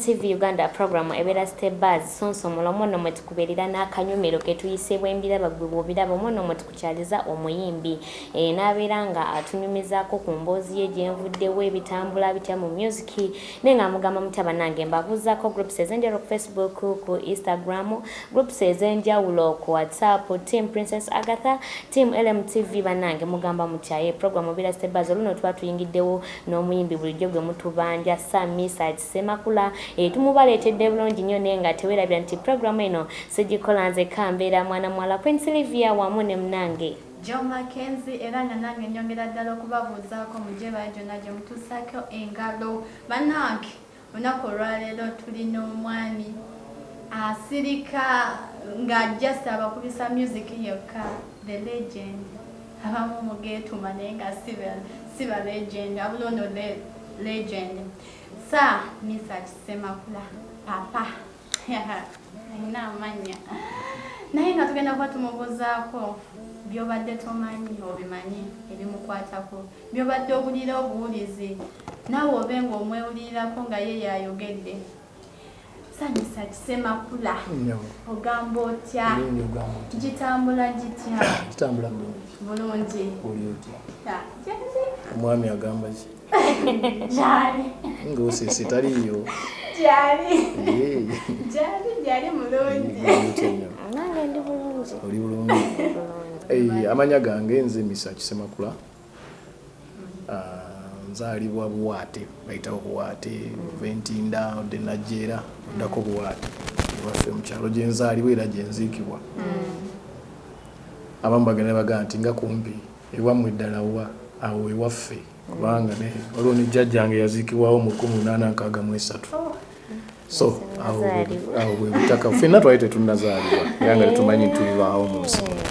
TV Uganda program ebeera Step Buzz sonsomola omwono mwe tukubeerera n'akanyumiro ke tuyise bwembiraba gwe bw'obiraba omwono mwe tukukyaliza omuyimbi n'abeera nga atunyumizaako ku mboozi ye gyenvuddewo ebitambula bitya mu music naye nga mugamba mutya bannange. Mbabuuzaako groups ez'enjawulo ku Facebook, ku Instagram, groups ez'enjawulo ku WhatsApp, Team Princess Agatha, Team LMTV. Bannange, mugamba mutya? Ye program ebeera Step Buzz. Oluno tuba tuyingiddewo n'omuyimbi bulijjo gwe mutubanja, Sir Mesach Ssemakula. Tumubaleetedde bulungi nnyo, naye nga teweerabira nti programu eno sigikola nzekka, mbeera mwana muwala Queen Sylvia wamu ne munange Joe Mackenzie, era nga nange nyongera ddala okubabuuzaako mugye gyonna gye mutuusaako engalo. Bannange, olunaku olwaleero tulina omwami asirika nga just abakubisa music yokka, the legend. Abamu mugeetuma naye nga siba legend, abula ono legend, Sir Mesach Ssemakula Papa, alina amannya, naye nga tugenda kuba tumubuuzaako byobadde tomanyi obimanyi ebimukwatako, byobadde owulira obuwulizi naawe obe nga omwewulirirako nga ye yayogedde. Sir Mesach Ssemakula, ogamba otya? Gitambula gitya? Gitambula bulungi. Bulungi. Oli otya? Omwami agamba ki? Gyali. Ngaosese taliiyo. Gyali, gyali, gyali mulungi. Nange ndi bulungi. Oli bulungi. Amanya gange nze Mesach Ssemakula. Nzaalibwa Buwaate, bayitawo Buwaate, ova Entinda odde Najjeera, oddako Buwaate, ewaffe mukyalo gyenzaalibwa era gyenziikibwa. Abamu bagenda bagaa nti nga kumpi ewammwe ddala wa awo ewaffe, kubanga waliwo ne jjajjange yaziikibwawo mu 1863. So awo bwe butaka ffenna twali tetunnazaalibwa era nga tetumanyi nti tulibaawo mu nsi muno.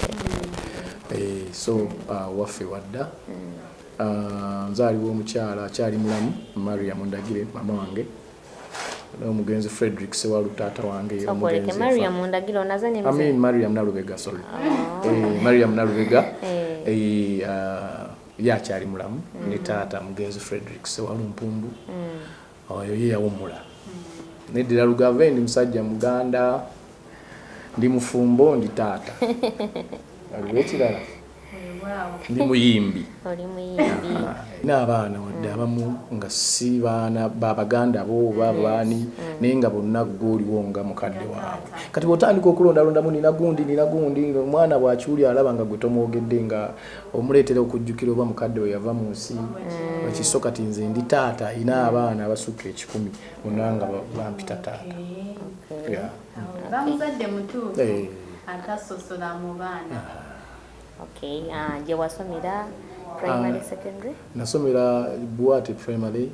So waffe wadda. Nzaalibwa omukyala akyali mulamu, Mariam Ndagire, mama wange, n'omugenzi Frederick Sewalu, taata wange. Sokoleke. Omugenzi. Mariam Ndagire onaza ne I mean Mariam Nalubega, sorry. Mariam Nalubega. Ye akyali mulamu ne taata mugenzi Frederick Sewalu Mpumbu. Oyo ye yawummula. Neddira Lugave, ndi musajja Muganda, ndi mufumbo, ndi taata. Waliwo ekirala? Ndi muyimbi. Oli muyimbi. N'abaana wadde abamu nga si baana babaganda bo oba baani, naye nga bonna gwe oliwo nga mukadde waabwe. Kati bw'otandika okulondalondamu, nina gundi, nina gundi, omwana bw'akiwulira alaba nga gwe tomwogedde, nga omuleetera okujjukira oba mukadde we yava mu nsi ekiso. Kati nze ndi taata ayina abaana abasukka 100, bonna nga bampita taata. Yeah. Bamuzadde mutuufu atasosola mu baana. Okay, gye wasomera, primary, secondary? Nasomera Buwate Primary,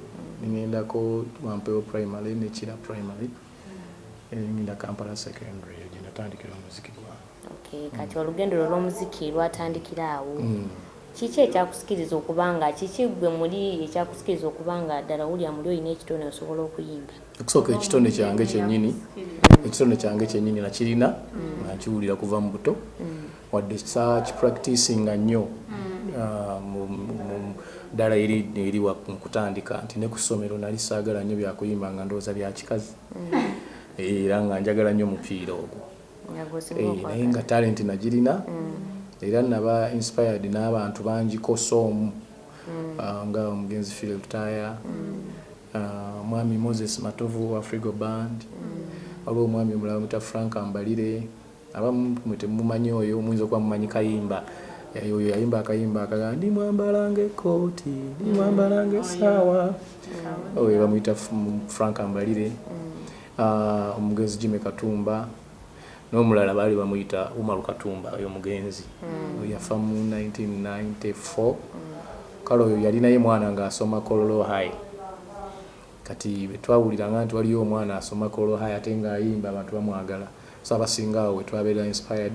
ngendako Wampewo Primary ne Kira Primary. Ngenda Kampala Secondary gye natandikira omuziki gwange. Okay, kati olugendo lwo lw'omuziki lwatandikira awo. Kiki ekyakusikiriza okuba nga, kiki gwe muli ekyakusikiriza okuba nga ddala wulya muli olina ekitone, osobola okuyimba? Okusooka ekitone kyange kyennyini, ekitone kyange kyennyini nakirina nga nkiwulira kuva mu buto, wadde sakipracticinga nnyo. Ddala eri mu kutandika nti ne ku ssomero nali saagala nnyo byakuyimba, nga ndowooza bya kikazi. Era nga njagala nnyo omupiira ogwo. Nga gw'osinga okwagala. Naye nga talent nagirina, era naba inspired n'abantu bangiko soomu. Nga omugenzi Philip Lutaaya, mwami Moses Matovu wa Frigo Band, waliwo omwami omulala muta Frank Mbalire. Abamu mwe temumanyi oyo, muyinza okuba mumanyi kayimba. Oyo yayimba akayimba akaga ndi mwambalanga ekkooti, ndi mwambalanga essaawa. Oyo bamuyita Frank Mbalire. Omugenzi Jimmy Katumba n'omulala baali bamuyita Umaru Katumba, oyo omugenzi oyo yafa mu 1994. Kale oyo yalinaye mwana ng'asoma Kololo High. Kati bwe twawuliranga nti waliyo omwana asoma Kololo High ate ng'ayimba, abantu bamwagala, so abasinga awo we twabeera inspired,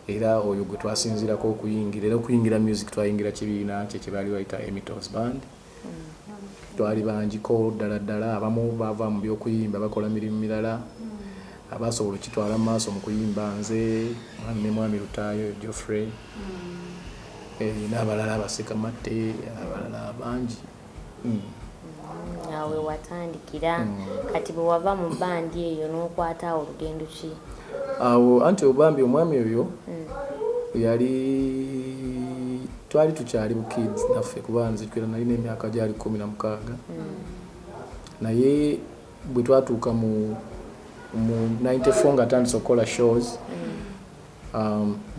era oyo gwe twasinziirako okuyingira. Era okuyingira music, twayingira kibiina kye kye baali bayita Emitos Band. Twali bangiko ddala ddala. Abamu bava mu byokuyimba bakola mirimu mirala, abasobola okitwala mu maaso mu kuyimba nze mwami ne mwami Lutaayo Geoffrey, n'abalala abasekamatte, abalala bangi. Awe watandikira. Kati bwe wava mu bandi eyo n'okwata awo olugendo ki? Awo anti obambi omwami oyo yali, twali tukyali bu kids naffe, kuba nzijukira nalina emyaka gyali 16. Naye bwe twatuuka mu 94 nga atandise okukola shows,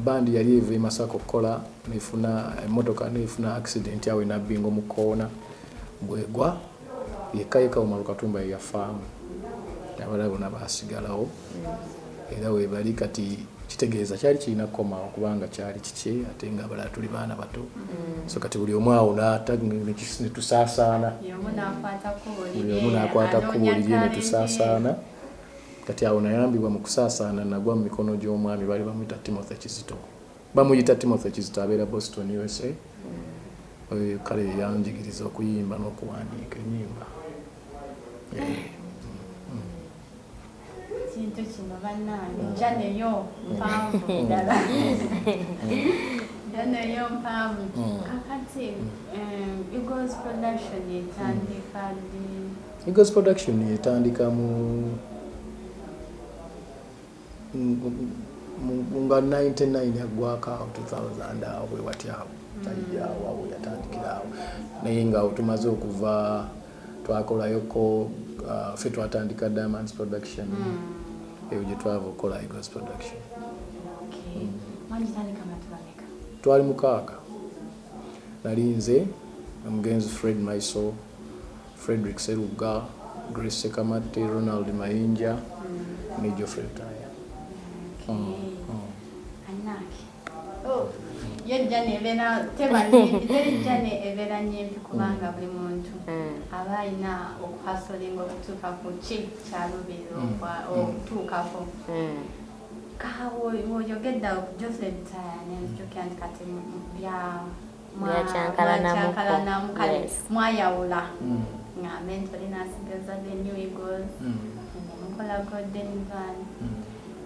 bandi yali eva e Masaka okukola, nefuna emotoka, nefuna accident awo enabbingo mu koona. Bwegwa yekka yekka Umaru Katumba yeyafaamu, abalala bonna basigalawo era webali kati. Kitegeeza kyali kirina kukomawo kubanga kyali kikye, ate nga abalala tuli baana bato. So kati buli omu awo netusaasaana. Buli omu n'akwata kkubo. Buli omu n'akwata kkubo lirye netusaasaana. Kati awo nayambibwa mu kusaasaana, nagwa mu mikono gy'omwami baali bamuyita Timothy Kizito, bamuyita Timothy Kizito, abeera Boston, USA. Oyo kale yanjigiriza okuyimba n'okuwandiika ennyimba. Kintu kino bannange, janeyo mpanvu ddala, janeyo mpanvu. Kakati Eagles Production etandika ddi? Eagles Production etandika nga 99 aggwako awo, 2000 awo bwe wati awo awo awo yatandikira awo. Naye nga awo tumaze okuva twakolayoko, ffe twatandika Diamonds Production, eyo gye twava okukola Eagles Production. Okay. Mwagitandika bantu bameka? Twali mukaaga. Nali nze, omugenzi Fred Maiso, Frederick Seruga, Grace Sekamatte, Ronald Mayinja ne Geoffrey Lutaaya. Annange, oh, yo journey ebeera teba nyimpi, teri journey ebeera nyimpi, kubanga buli muntu aba alina okuhustlinga okutuuka ku ki kyaluubirira okutuukako. Woyogedde awo ku Geoffrey Lutaaya, nenzijukira nti kati bya Byakyankalanamuko. Mwakyankalanamu kale. Mwayawula, ngambe nti oli nasigaza the New Eagles, nemukola Golden Van.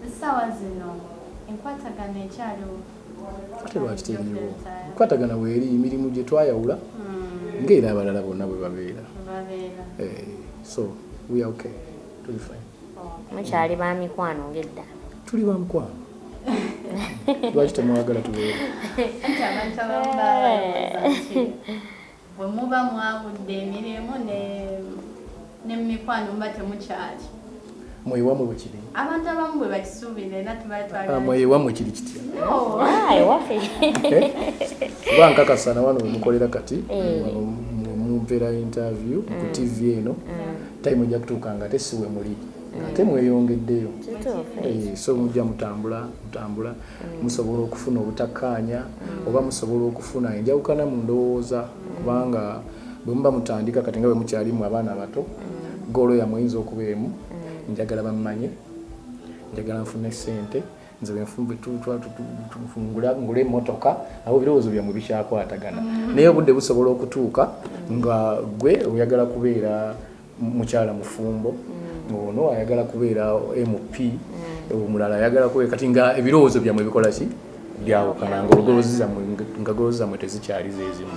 Essaawa zino enkwatagana ekyaliwo? Ate lwaki teriiwo? Nkwatagana weeri, emirimu gye twayawula ng'era abalala bonna bwe babeera. Babeera. So we are okay, tuli fine. Mukyali ba mikwano ng'edda? Tuli ba mukwano, lwaki temwagala tubeere? Anti abantu abamu baba balowooza nti bwe muba mwawudde emirimu ne mumikwano muba temukyali. Mwewamwe bwe kiri? Abantu abamu bwe bakisuubira, era tuba twagala. Mwewamwe kiri kitya? No. Ah, ewaffe. Eh? Kuba nkakasa na wano wemukolera kati, wano mumpeera interview ku TV eno, time ejja kutuuka nga ate si we muli, ate mweyongeddeyo. Kituufu. So mujja mutambula mutambula, musobola okufuna obutakkaanya oba musobola okufuna enjawukana mu ndowooza, kubanga bwe muba mutandika kati nga bwe mukyalimu abaana abato, goal yammwe eyinza okuba emu: njagala bammanye, njagala nfune sente, nze ngule emmotoka. Abo ebirowoozo byammwe bikyakwatagana, naye obudde busobola okutuuka nga gwe oyagala kubeera mukyala mufumbo, ono ayagala kubeera MP, omulala ayagala kubeera. Kati nga ebirowoozo byammwe bikola ki? Byawukana, nga olugolozi zammwe, nga goals zammwe tezikyali zezimu.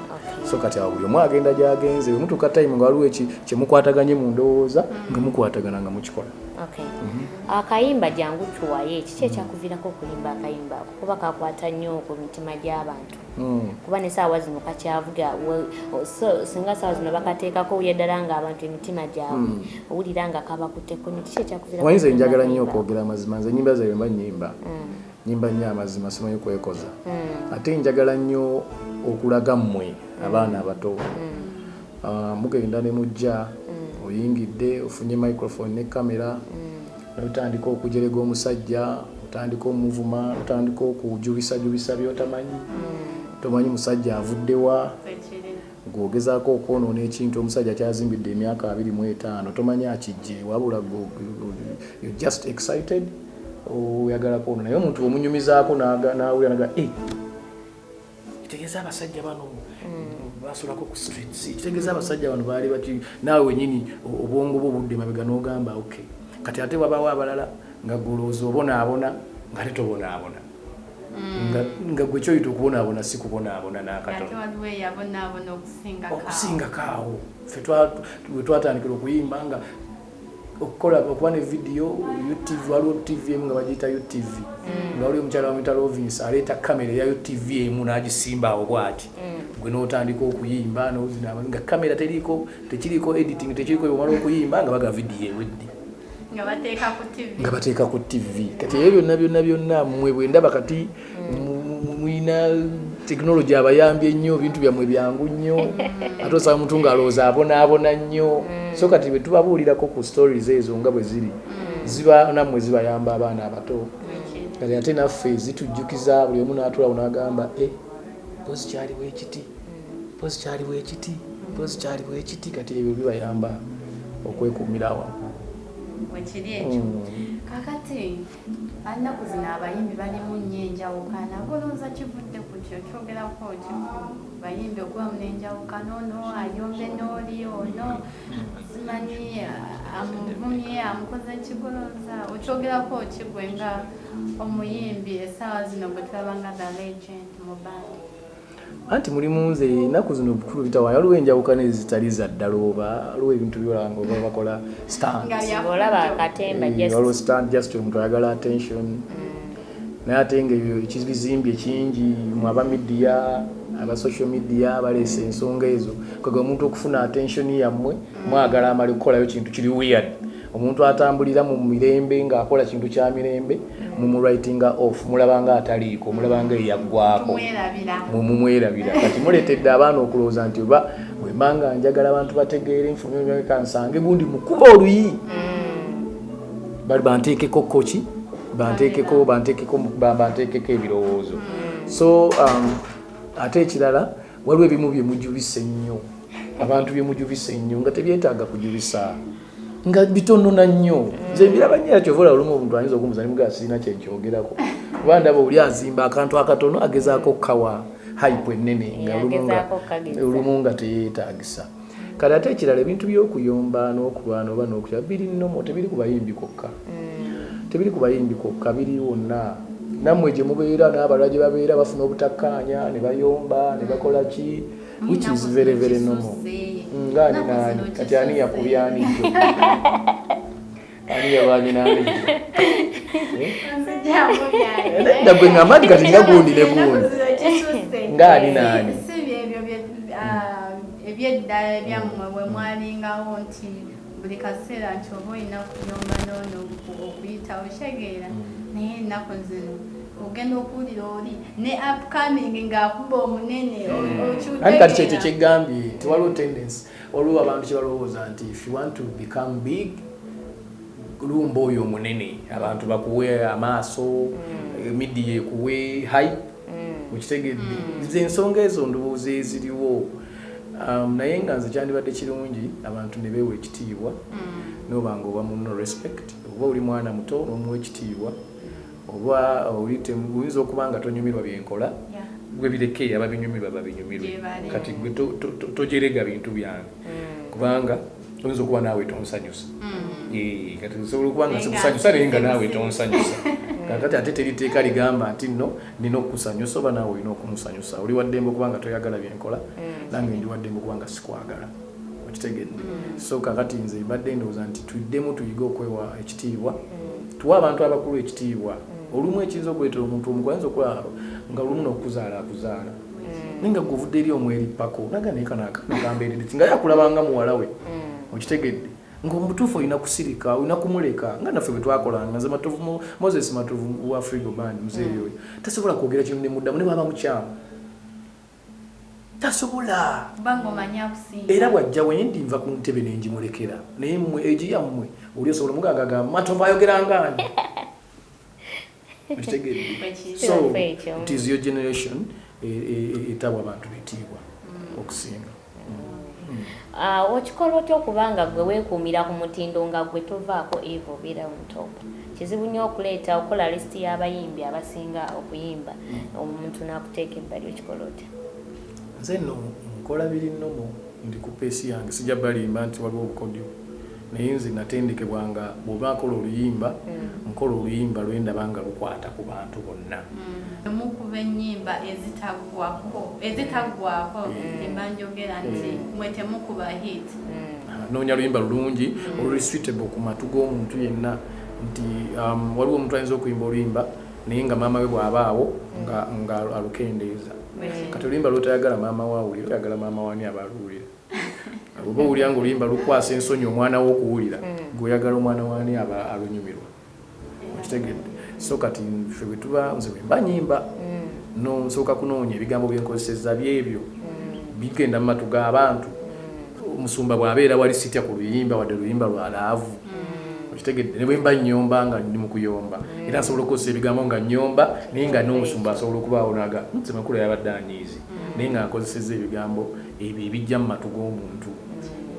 So kati awo buli omu agenda gyagenze. Bwe mutuuka time nga waliwo eki kyemukwataganye mu ndowooza, nga mukwatagana nga mukikola. Okay. Akayimba Jangu Tuwaye, kiki ekyakuviirako okuyimba akayimba ako, kuba kakwata nnyo ku mitima gy'abantu? Kuba ne saawa zino kakyavuga. So singa saawa zino bakateekako owulira ddala nga abantu emitima gyabwe owulira nga kabakutteko nnyo. Kiki ekyakuviirako Omanyi nze okuyimba njagala nnyo akayimba ako? okwogera amazima. Nze ennyimba zange mba nnyimba, nyimba nnyo amazima, simanyi kwekoza. Ate njagala nnyo okulaga mmwe abaana abato. Ah, mugenda ne mujja, oyingidde, ofunye microphone ne kamera, notandika okujerega omusajja, otandika omuvuma, otandika okujubisajubisa byotamanyi. Tomanyi musajja avuddewa, gwogezaako okwonoona ekintu omusajja kyazimbidde emyaka 25, tomanyi akijje, wabula you're just excited, oyagala kwono. Naye omuntu omunyumizaako n'awulira naga, "Eh, kitegeeza abasajja bano basulako ku streets, kitegeeza abasajja bano baali bati." Naawe wenyini obwongo bwo budde mabega n'ogamba, "Okay." Kati ate wabawo abalala nga golowooza obonaabona, nga ate tobonaabona. Nga gwe kyoyita okubonaabona si kubonaabona n'akatono. Ate waliwo eyabonaabona okusingako awo. Okusingako awo. Ffe bwe twatandikira okuyimba nga okukola okuba ne vidiyo UTV, waliwo TV emu nga bagiyita UTV. Nga waliwo omukyala bamuyita Lovins aleeta kamera eya UTV emu n'agisimba awo bw'ati. Gwe n'otandika okuyimba n'ozina nga kamera teriiko, tekiriiko editing, tekiriiko, bw'omala okuyimba nga baga vidiyo ewedde. Nga bateeka ku TV. Nga bateeka ku TV. Kati ebyo byonna byonna byonna mmwe bwe ndaba kati mulina tekinologi abayambye nnyo, ebintu byammwe byangu nnyo. Ate osanga omuntu ng'alowooza abonaabona nnyo. So kati bwe tubabuulirako ku stories ezo nga bwe ziri, ziba nammwe zibayamba abaana abato. Kati ate naffe zitujjukiza buli omu n'atuulawo n'agamba, mpozi kyaliwo ekiti, mpozi kyaliwo ekiti, mpozi kyaliwo ekiti. Kati ebyo bibayamba okwekuumira awamu. Wekiri ekyo. Kakati ennaku zino abayimbi balimu nnyo enjawukana, golowooza kivudde ku kyo? Kyogerako ki ku bayimbi okubamu n'enjawukana, ono ayombe n'oli, ono simanyi amuvumye, amukoze ekigolooza? Okyogerako ki gwe nga omuyimbi essaawa zino gwe tulaba nga the legend mu band? Anti mulimu nze ennaku zino obukulu bitawaanya, waliwo enjawukana ezitali za ddala, oba waliwo ebintu byolaba nga oba bakola stunt. Olaba akatemba just. Waliwo stunt, just omuntu ayagala attention. Naye ate nga ebyo ekibizimbye kingi mu aba media, aba social media baleese ensonga ezo. Kwega omuntu okufuna attention yammwe, mwagala amale kukolayo kintu kiri weird. Omuntu atambulira mu mirembe ng'akola kintu kya mirembe, mumurightinga off, mulaba nga ataliiko, mulaba nga eyaggwako. Mumwerabira. Kati muleetedde abaana okulowooza nti oba bwe mba nga njagala abantu bategeere nfune emyaka nsange gundi mukuba oluyi. Bali banteekeko koki, banteekeko, banteekeko, banteekeko ebirowoozo. So ate ekirala waliwo ebimu bye mujubisa ennyo, abantu bye mujubisa ennyo nga tebyetaaga kujubisa, nga bitonona nnyo. Nze mbiraba nnyo, era kyova olaba olumu omuntu ayinza okumbuuza ne mugamba sirina kye nkyogerako, kuba ndaba oli azimba akantu akatono agezaako okukawa hype ennene nga olumu nga teyeetaagisa. Kale ate ekirala ebintu by'okuyomba n'okulwana oba n'okutya biri nnomo, tebiri ku bayimbi kwokka. Tebiri ku bayimbi kwokka, biri wonna. Nammwe gye mubeera n'abalala gye babeera bafuna obutakkaanya ne bayomba ne bakola ki, which is very very normal. Nga ani n'ani, kati ani yakubye ani jjo? Ani yalwanye n'ani jjo? Nedda gwe ngamba nti kati nga gundi ne gundi. Nga ani n'ani? Si byebyo ebyedda ebyammwe bwe mwalingawo nti buli kaseera nti oba olina kuyomba n'ono okuyitawo, kitegeera. Naye ennaku zino ogenda okuwulira oli ne upcoming ng'akuba omunene. Anti kati kyekyo kyegambye nti waliwo tendency, waliwo abantu kye balowooza nti if you want to become big, lumba oyo omunene, abantu bakuwe amaaso, media ekuwe hype, okitegedde. Nze ensonga ezo ndowooza eziriwo. Naye nga nze kyandibadde kirungi abantu ne beewa ekitiibwa, n'oba nga owa munno respect, oba oli mwana muto n'omuwa ekitiibwa, oba oyinza okuba nga tonyumirwa byenkola, gwe bireke ababinyumirwa babinyumirwe. Kati gwe tojerega bintu byange, kubanga oyinza okuba naawe tonsanyusa. Kati osobola okuba nga sikusanyusa naye nga naawe tonsanyusa. Kakati ate teri tteeka ligamba nti nno nina okukusanyusa oba naawe olina okumusanyusa. Oli waddembe okuba nga toyagala byenkola, nange ndi waddembe okuba nga sikwagala, okitegedde. So kakati nze mbadde ndowooza nti tuddemu tuyige okwewa ekitiibwa, tuwe abantu abakulu ekitiibwa. Olumu ekiyinza okuleetera omuntu omukulu ayinza okulaba nga lumu n'okuzaala akuzaala, naye nga gwe ovudde eri omwerippako naga naye kano akaana kambeeredde ki, nga yakulabanga muwala we, okitegedde. Ng'omutuufu olina kusirika, olina kumuleka nga naffe bwe twakolanga. Nze Matovu, Moses Matovu wa Frigo Band, muzeeyi oyo tasobola kwogera kintu ne muddamu ne bw'aba mukyamu, tasobola. Era bw'ajja wendi nva ku ntebe ne ngimulekera. Naye mmwe egi yammwe oli osobola omuganga agamba Matovu ayogera ng'ani, okitegedde. So it is your generation etabwa abantu bitiibwa okusinga. Okikola otya okubanga gwe weekuumira ku mutindo nga gwe tovaako eva obeera on top? Kizibu nnyo okuleeta okukola lisiti y'abayimbi abasinga okuyimba, omuntu n'akuteeka ebbali. Okikola otya? Nze nno nkola biri nnomo, ndi ku pace yange, sijja balimba nti waliwo obukodyo. Naye nze natendekebwa nga bw'oba nkola oluyimba, nkola oluyimba lwendaba nga lukwata ku bantu bonna. Mukuba ennyimba ezitaggwako, ezitaggwako. Emba njogera nti mwe temukuba hit. Noonya luyimba lulungi oluli suitable ku matu g'omuntu yenna, nti waliwo omuntu ayinza okuyimba oluyimba naye nga maama we bw'abaawo nga alukendeeza. Kati oluyimba lwotayagala maama we awulira, oyagala maama wani aba aluwulira? Oba owulira nga oluyimba lukwasa ensonyi omwana we okuwulira, gweoyagala omwana wani aba alunyumirwa? Okitegedde? So kati ffe bwe tuba, nze bwe mba nyimba, no nsooka kunoonya ebigambo byenkozesezza byebyo bigenda mu matu g'abantu. Omusumba bw'abeera wali, sitya ku luyimba, wadde luyimba lwa love. Okitegedde? Ne bwe mba nnyomba, nga ndi mu kuyomba, era nsobola okukozesa ebigambo nga nnyomba, naye nga n'omusumba asobola okubaawo naga nti makulu yabadde anyiizi, naye nga nkozesezza ebigambo ebyo ebijja mu matu g'omuntu.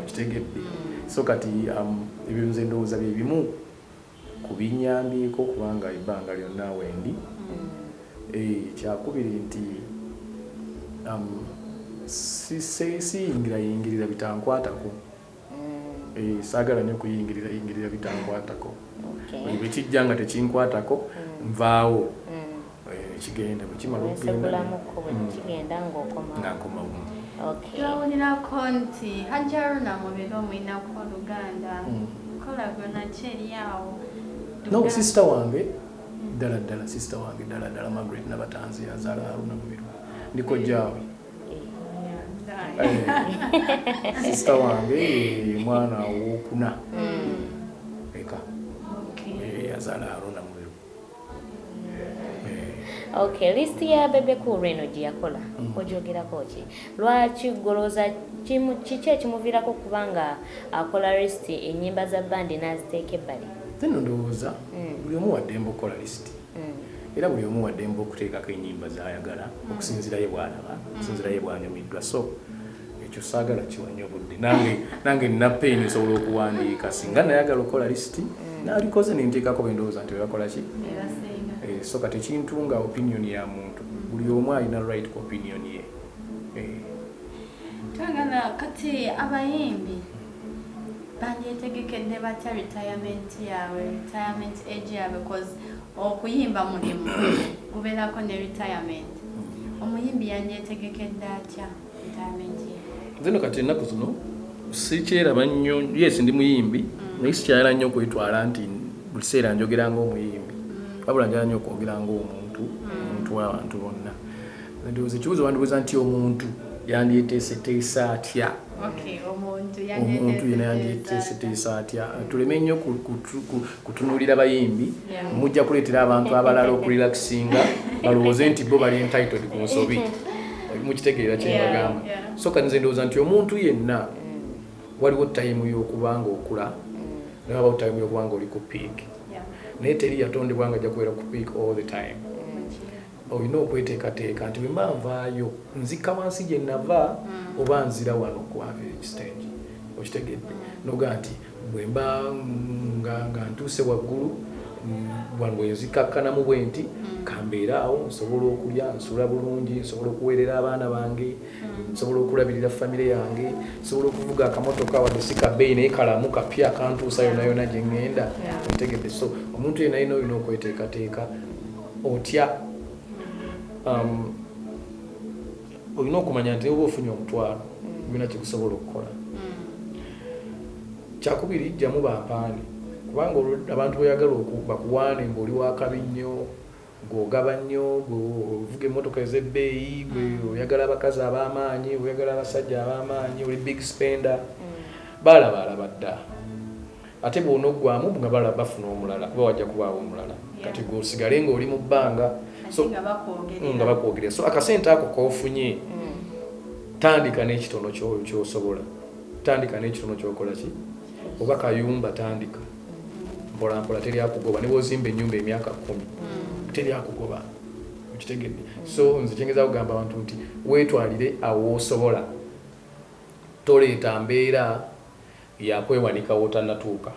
Okitegedde? So kati ebyo nze ndowooza bye bimu ku binyambyeko, kubanga ebbanga lyonna wendi. Kyakubiri nti siyingirayingirira bitankwatako. Saagala nnyo kuyingirira yingirira bitankwatako. Bwe kijja nga tekinkwatako, nvaawo. Kigenda bwe kimala okugenda Wesegulamuko bwe kigenda ng'okomawo. Nga nkomawo. Twawulirako nti Hajji Haruna Mubiru omuyinako oluganda. Nkolagana ki eri awo? No, sister wange ddala ddala, sister wange ddala ddala, Margaret Nabatanzi, azaala Haruna Mubiru, ndi kojjaawe. Sister wange ye mwana owokuna eka. Azaala Haruna Mubiru. Okay, list ya Bebe Cool eno gye yakola, ogyogerako ki? Lwaki golowooza kiki ekimuviirako kuba nga akola list, ennyimba za bandi n'aziteeka ebbali? Nze nno ndowooza buli omu waddembe okukola list, era buli omu waddembe okuteekako ennyimba z'ayagala okusinziira ye bw'alaba, okusinziira ye bw'anyumiddwa. So ekyo saagala kiwa nnyo budde. Nange nina peeni, nsobola okuwandiika. Singa nayagala okukola list, naalikoze nenteekako bwe ndowooza nti bebakola ki. Ebasinga. So kati ekintu nga opinion ya muntu, buli omu alina right ku opinion ye. Twagala kati abayimbi bandyetegekedde batya retirement yaabwe, retirement age yaabwe? 'Cause okuyimba mulimu gubeerako ne retirement. Omuyimbi yandyetegekedde atya retirement ye? Nze no kati ennaku zino sikyeraba nnyo. Yes, ndi muyimbi, naye sikyayala nnyo okwetwala nti buli kiseera njogera ng'omuyimbi, wabula njagala nnyo okwogera ng'omuntu, omuntu w'abantu bonna. Ndowooza ekibuuzo wandibuuza nti omuntu yandyeteeseteesa atya? Okay, omuntu Omuntu yena yandyeteeseteesa atya? Tuleme nnyo kutunuulira bayimbi. Mujja kuleetera abantu abalala okurelaxinga, balowooze nti bo bali entitled ku nsobi. Mukitegeera kyembagamba? So kati nze ndowooza nti omuntu yenna waliwo time y'okuba nga okula, naye wabawo time y'okuba nga oli ku peak, naye teri yatondebwa nga ajja kubeera ku peak all the time. Olina okweteekateeka nti bwe mba nvaayo, nzikka wansi gye nava oba nzira wano ku average stage. Okitegedde? Noga nti bwe mba nga ntuuse waggulu, wano bwe nzikakkanamu bwe nti kambeere awo, nsobola okulya, nsula bulungi, nsobola okuweerera abaana bange, nsobola okulabirira famire yange, nsobola okuvuga akamotoka wadde si kabbeeyi naye kalamu, kapya, kantuusa yonna yonna gye ŋŋenda. Okitegedde? So omuntu yenna yina olina okweteekateeka otya. Olina okumanya nti oba ofunye 500, byonna kyekusobola okukola. Kyakubiri, jjamu bampaani, kubanga abantu bweyagala bakuwaane ng'oli wakabi nnyo, gw'ogaba nnyo, gwe ovuga emmotoka ez'ebbeeyi, gwe oyagala abakazi ab'amaanyi, oyagala abasajja ab'amaanyi, oli big spender, baalaba alaba dda. Ate bw'onoggwamu nga balaba bafuna omulala, kuba wajja kubaawo omulala. Kati gwe osigale ng'oli mu bbanga. So ate nga bakwogerera. Nga bakwogerera. So akasente ako kofunye, tandika n'ekitono ky'osobola, tandika n'ekitono kyokola ki, oba kayumba, tandika mpola mpola, teri akugoba. Ne bwozimba ennyumba emyaka 10, teri akugoba. Okitegedde? So nze kyengeza kugamba abantu nti weetwalire awo wosobola, toleeta mbeera yakwewanika wotanatuuka.